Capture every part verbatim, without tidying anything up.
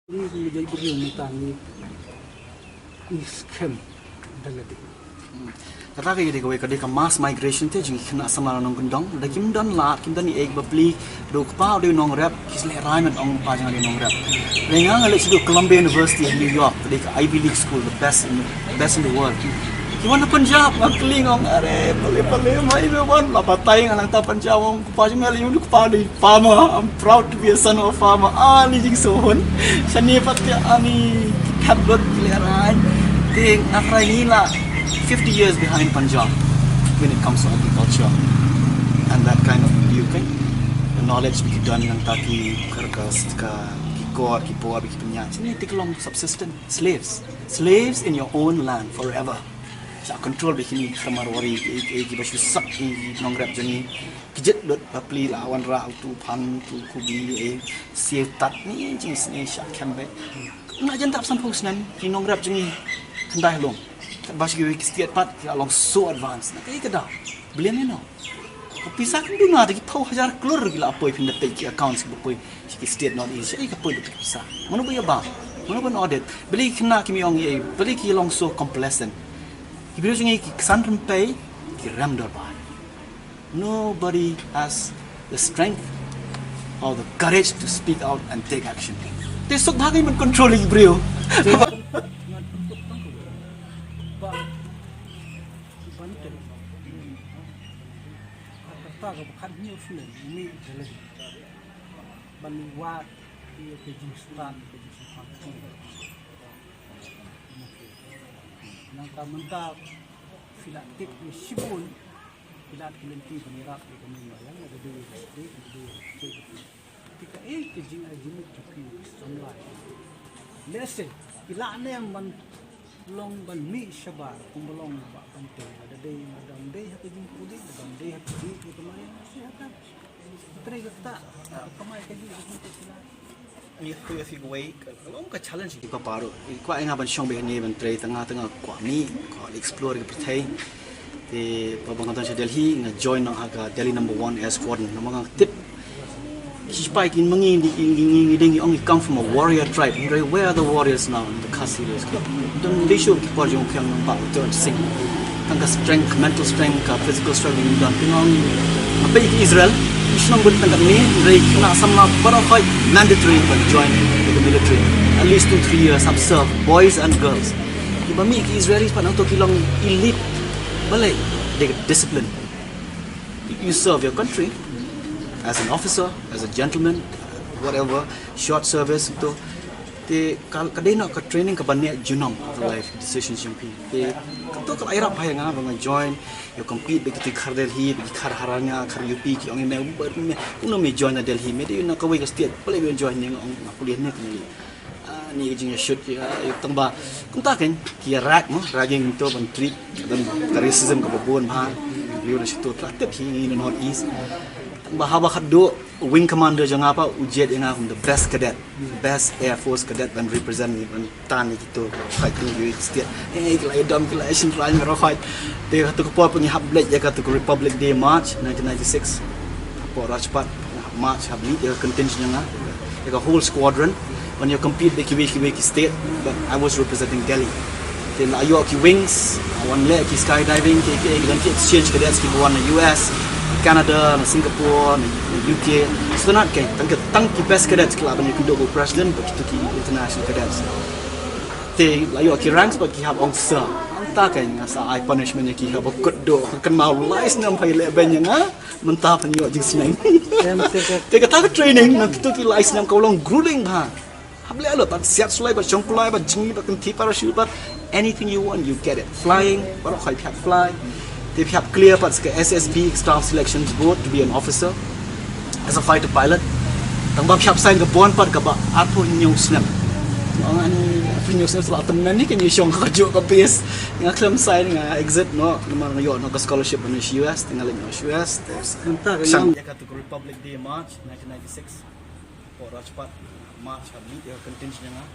Ngi ngi jai bri ngi ta ngi ngi skhem da lade. Kata ka ïadei kawei ka dei ka mass migration te jong ki khynnah samla nongkyndong. Da kim don lad, kim don ei ba pli, da u kpa u dei u nongrep, ki sleh rai met ong pa jong nga dei nongrep. Hynrei nga nga leit sha u Columbia University ha New York, ka dei ka Ivy League school, the best in, best in the world. Ki wan na Punjab, nga kylli nga ong, are, pale pale, mai me wan, la batai nga nangta Punjab, ong, kpa jong me, ong, kpa dei farmer, I'm proud to be a son of a farmer. Ah, ni jingsngewhun. Shane pat ki ani ki thad lut ki lehrain. Te nga tharai ngi la fifty years behind Punjab when it comes to agriculture and that kind of view, okay? The knowledge ba ki don nangta ki kyrka ka ki kor ki por ba ki pynïaid. Shane te ki long subsistent slaves. Slaves in your own land forever. Sha control ba kine ki Marwari, ki, ki, ki ba shu sak ki nongrep jong ngi. Ki jied lut ba pli la wanrah utu phan utu kubi, eh, siew tat ni jingsneng sha khem beit. Na jan dap sanphew snem ki nongrep jong ngi khyndai lum. Katba sha kiwei ki state pat ki la long so advance. Na kaei ka daw? Blame ïano? Ka pisa kan duna da ki phew hajar klur ki la poi phin da peit ki accounts ki ba poi sha ki state North East. Sha ei ka poi da ki pisa? Mano ba ïa ba? Mano ban audit? Balei ki khynnah kim ïoh ei? Balei ki long so complacent? Ki briew jong ngi ki ksan rympei, ki rem dorbar. Nobody has the strength or the courage to speak out and take action. Te suk bha ngi ban control ïa ki briew. Te ban put tang ka ba ban te. Kata ka ba khat hynñiew snem, uni te leh ban wad ïa ka jingstad, ka jingstad. Nangta mynta phi la tip ïa shibun, phi la tip lynti ban ïarap ïa ka mynta ïa ka dei ka dei ka dei ka dei. Te kaei ka jingargument jong phi samla? Lehse phi la ne em ban long ban mih shabar kumba long ba ban te, lada dei, lada dei ha ka jingpule, lada dei ha ka jingpule, ka mari na se ha ka. Trei kata, ka kamai ka jingpule ka sila. Ngi khuid ïa phi kawei ka long ka challenge. Ki pa baroh, i kwah ïa nga ban shong beit hangne ban trei, tang nga tang nga kwah mih, kwah explore ka pyrthei. Te ba nga don sha Delhi, nga join noh ha ka Delhi number one air squadron. Namar nga tip ki sipai ki ma ngi, ngi, ngi, ngi, ngi dei ngi ong ngi come from a warrior tribe. Hynrei where are the warriors now in the Khasi Hills Club? Don dei shuh ki por jong u Khiang Nongpah, u Tyrot Sing. Tang ka strength, mental strength, ka physical strength ngi don. Ki ong, nga peit ki Israel, ki shnong bun tang katne, hynrei khynnah samla baroh khoit mandatory ban join the military. At least two, three years hap serve, boys and girls. Ki ba mih ki Israelis pat nangto ki long elite. Balei? Dei ka discipline. You serve your country as an officer, as a gentleman, whatever, short service, to te ka, ka dei noh ka training kaba neh junom ha ka life decisions jong phi. Te kato ka la ïarap ha ïa nga ba nga join, ïa compete bad kito ki khar Delhi, bad ki khar Haryana, khar U P, ki ong ïa me, me, kumno me join na Delhi, me dei na kawei ka state, balei me join, nga ong nga pule ne kane. Ah, ni ka jingïashut ïa, ïa tang ba kumta kein ki ïa rag mo, ragging to ban treat, ban ka racism kaba bun bha. Ïa la shu to tla tip hi na North East. Tang ba haba khatduh wing commander jong nga pat u jied ïa nga kum the best cadet, best Air Force cadet ban represent ngi ban tan ïa kito, fight ïa ki state. Eh, ki la ïa dom, ki la ïa shynrang baroh khoit. Te kato ka por pat ngi hap leit ïa kato ka Republic Day March nineteen ninety-six. Hapoh Rajpath, hap march, hap lead ïa ka contingent jong nga, ïa ka whole squadron ban ïa compete bad kiwei kiwei ki state, but I was representing Delhi. Te la ïoh ki wings, wan leh ki skydiving, ki, ki, ki don ki exchange cadets kiba wan na U S, Canada, na Singapore, na, na U K. Sngewtynnat kein, tang ki, tang ki best cadets ki lah ban ïakynduh bad u president bad kito ki international cadets. Te la ïoh ki ranks bad ki hap ong sir. Hangta kein nga sa ai punishment ïa ki haba kut duh, kynmaw lai snem pha ïaleh beiñ ïa nga. Mynta phan ïoh jingsneng. Em, te ka te kata ka training na kito ki lai snem ka long grueling bha. Hap leh lut, bad siat sulai, bad shong kulai, bad jngi, bad kynthih parachute, bad anything you want, you get it. Flying, baroh khoit phi hap fly. Te phi hap clear pat sa ka S S B, Staff Selection Board, to be an officer as a fighter pilot. Tang ba phi hap sign ka bond pat kaba arphew hynñiew snem. Nga ong ani arphew hynñiew snem sa la tymmen hi kein ïa shong kajuh ka base. Nga khlem sign, nga exit noh, namar nga ïoh noh ka scholarship ban ïa sha U S, te nga leit noh sha U S. Te mynta ka ïa ka Republic Day March nineteen ninety-six. Hapoh Rajpath, march, hap lead ïa ka contingent jong nga,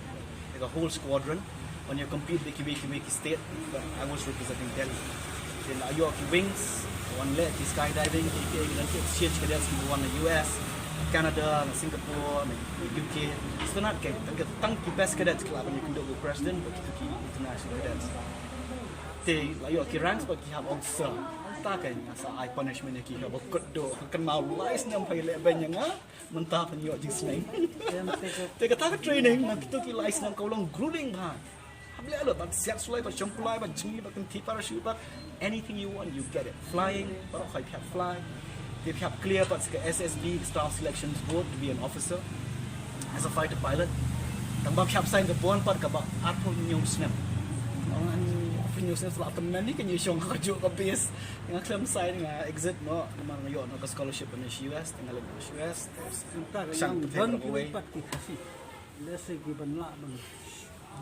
ïa ka whole squadron ban ïa compete bad kiwei kiwei ki state, but I was representing Delhi. Te la ïoh ki wings, wan leh ki skydiving, ki, ki, ki, ki exchange cadets kiba wan na U S, Canada, na Singapore, na U K. Sngewtynnat ka tang ki best cadets ki lah ban ïakynduh bad u president bad kito ki international cadets. Te la ïoh ki ranks bad ki hap ong sir. Te ka nga sa ai punishment ïa ki, haba kut duh, kynmaw lai snem pha ïaleh beiñ ïa nga. Mynta phan ïoh jingsneng. Te kata ka training na kito ki lai snem ka long grueling bha. Hap leh lut, ban siat sulai, ban shong kulai, ban jngi, ban kynthih parachute, ban anything you want, you get it. Flying, baroh khoit phi hap fly. Te phi hap clear pat sa ka S S B, Staff Selection Board, to be an officer as a fighter pilot. Tang ba phi hap sign ka bond pat kaba arphew hynñiew snem. Arphew hynñiew snem sa la tymmen ïa ka, ngi shong ha kajuh ka base. Nga khlem sign, nga exit noh, namar nga ïoh noh ka scholarship ban ïa sha U S, te nga leit noh sha U S. Shang ka pyrthei baroh kawei. Lehse ki ban lah ban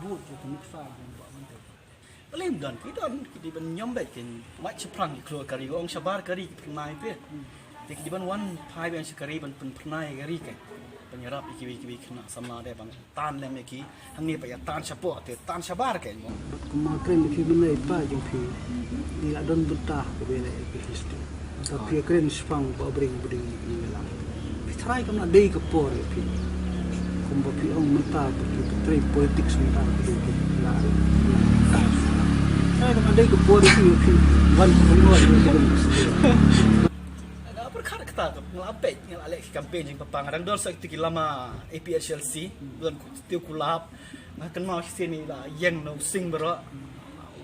bud ïa ka nuksa ban ba ban te. Balei ym don, ki don, ki dei ban ñiom beit, kin wad shaphrang ki khlur ka ri, ong shabar ka ri ki phyrnai te. Te ki dei ban wan phai biang sha ka ri ban pynphyrnai ïa ka ri, kin ban ïarap ïa kiwei kiwei ki khynnah samla de ban tan lem ïa ki. Hangne ba ïa tan shapoh te tan shabar, kin mo. Kumba kren ïa phi mynne, i pa jong phi, ngi la don bynta kaba ïaleh ïa ka history. Te phi ïakren shaphang ba bring bring ïa ngi ïalam. Phi tharai kam lah dei ka por ïa phi. Kumba phi ong mynta ba phi trei politics mynta ba dei ka la. Tharai kam lah dei ka por ïa phi, ïa phi wan pynlong ïa ka. Nga pyrkhat kata ka, nga la peit, nga la leh ki campaign jong papa, nga dang don sa kito ki lama A P H L C, don ku tiew kulap. Nga kynmaw shisien ïa la ïeng na u sing baroh.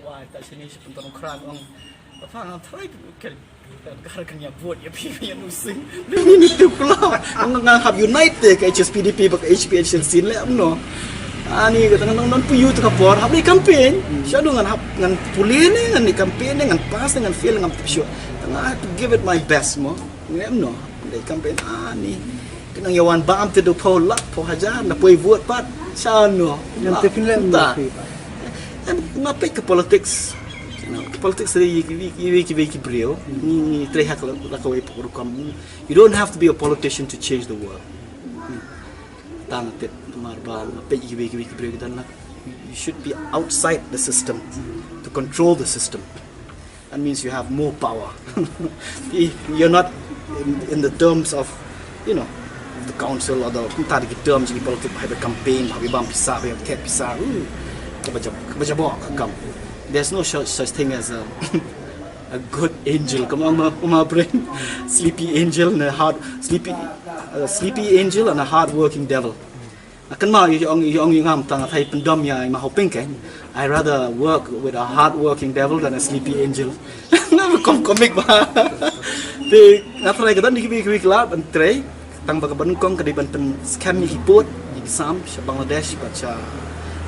Wai, ta shini shi pynton u khrang ong. Papa, nga tharai phi ka, ka, ka, ka ïa vote ïa phi, ïa u sing. Ni, ni tu pula. Nga, nga hap unite te ka H S P D P bad ka H P H L C leh, no. Ani kata ngan nang pynïoh tu ka por hap leh campaign. Shaduh ngan hap, ngan pule ne, ngan leh campaign ne, ngan pass ne, ngan fail ne, ngam tip shuh. Nga hap to give it my best mo. Ngam, no. Leh campaign ani. Ki nang ïa wan bam te du phew lak, phew hajar, na poi vote pat. Sha no. Ngan te pynlong ta. Em, nga peit ka politics. You know, ka politics ri ki, ki, ki, ki, ki briew. Ni, ni trei ha ka la, la kawei pok rukom. You don't have to be a politician to change the world. Hmm. Tang tip mar ba nga peit ki, ki, ki briew ki don la. You should be outside the system to control the system. That means you have more power. You're not in, in the terms of, you know, the council or the, kumta ki terms ki politics, ba hap campaign, ba hap bam pisa, ba hap thep pisa. Hmm. Kaba jab, kaba jabok ka kam. There's no such, such thing as a, a good angel. Come on, my, my brain. Sleepy angel and a hard, sleepy, a sleepy angel and a hard working devil. Nga kynmaw ïa ong, ïa ong ïa ngam tang, nga thai pyndom ïa i ma hoping ke. I rather work with a hard working devil than a sleepy angel. Nga kom komik ba. Te nga try ka don dei kiwei kiwei ki lad ban trei. Tang ba kaba nyngkong ka dei ban pynskhem ïa ki pud, ïa ki sam sha Bangladesh bad sha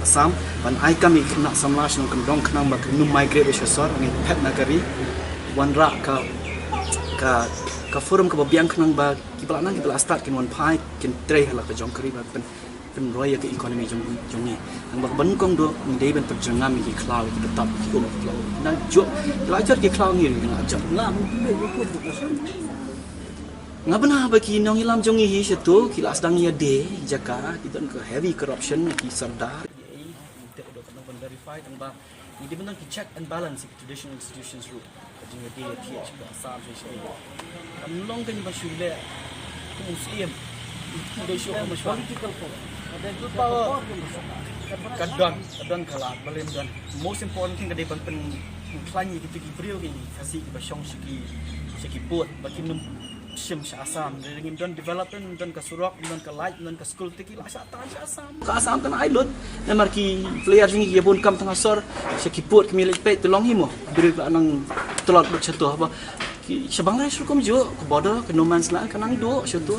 Assam, ban ai kam ïa ki khynnah samla sha nongkyndong khnang ba kin ym migrate sha sor, ngin phet na ka ri. Wanrah ka, ka, ka forum kaba biang khnang ba kiba lah nang kiba lah start kin wan phai, kin trei ha la ka jong ka ri ba pyn pynroi ïa ka economy jong, jong ngi. Tang ba kaba nyngkong duh ngi dei ban pynjynjar ïa ki khlaw, ïa ki btap, ïa ki um ki khlaw. Nang jop, la jot ki khlaw ngi ruh ngi la jop. Nga bna ba ki nongïalam jong ngi hi shato ki la sdang ïa de jaka, ki don ka heavy corruption, ki sordar. Ïa i, ngi tip ba ka nang ban verify tang ba ngi dei ban don ki check and balance. Traditional institutions ruh. Ka jingïadei ïa T H ka Assam sha sha. Kam long kane ba shu leh kum u syiem. Kum dei shu kum u shu. Political power. Ka don, ka don, ka don ka lad, balei ym don. Most important thing ka dei ban pynkhlaiñ ïa kito ki briew ki Khasi kiba shong sha ki, sha ki pud, ba kin ym shim sha Assam. Ngim don development, ngim don ka surok, ngim don ka light, ngim don ka school, te ki la shah tan sha Assam. Ka Assam kan ai lut, namar ki player jong ngi ki ïa bun kam tang ha sor, sha ki pud ki mih leit peit, te long hi mo. Briew ki la nang tlot lut shato ba. Ki sha Bangladesh rukom juh, ka border, ka no man's land, ka nang duh shato.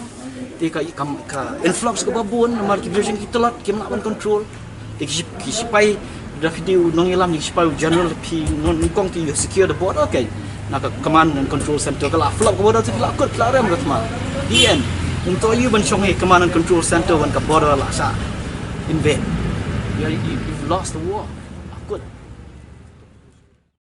Te ka, ka, ka influx kaba bun, namar ki briew jong ngi ki tlot, kim lah ban control. Te ki, ki sipai, da phi dei u nongïalam, ki sipai u general, phi nyngkong te you secure the border, okay. Na ka command and control center ka la flop ka border, te ki la kut, ki la rem ka thma. The end. Ym toh ïa u ban shong ha command and control center wan ka border la shah invade. You, you, you've lost the war. La kut.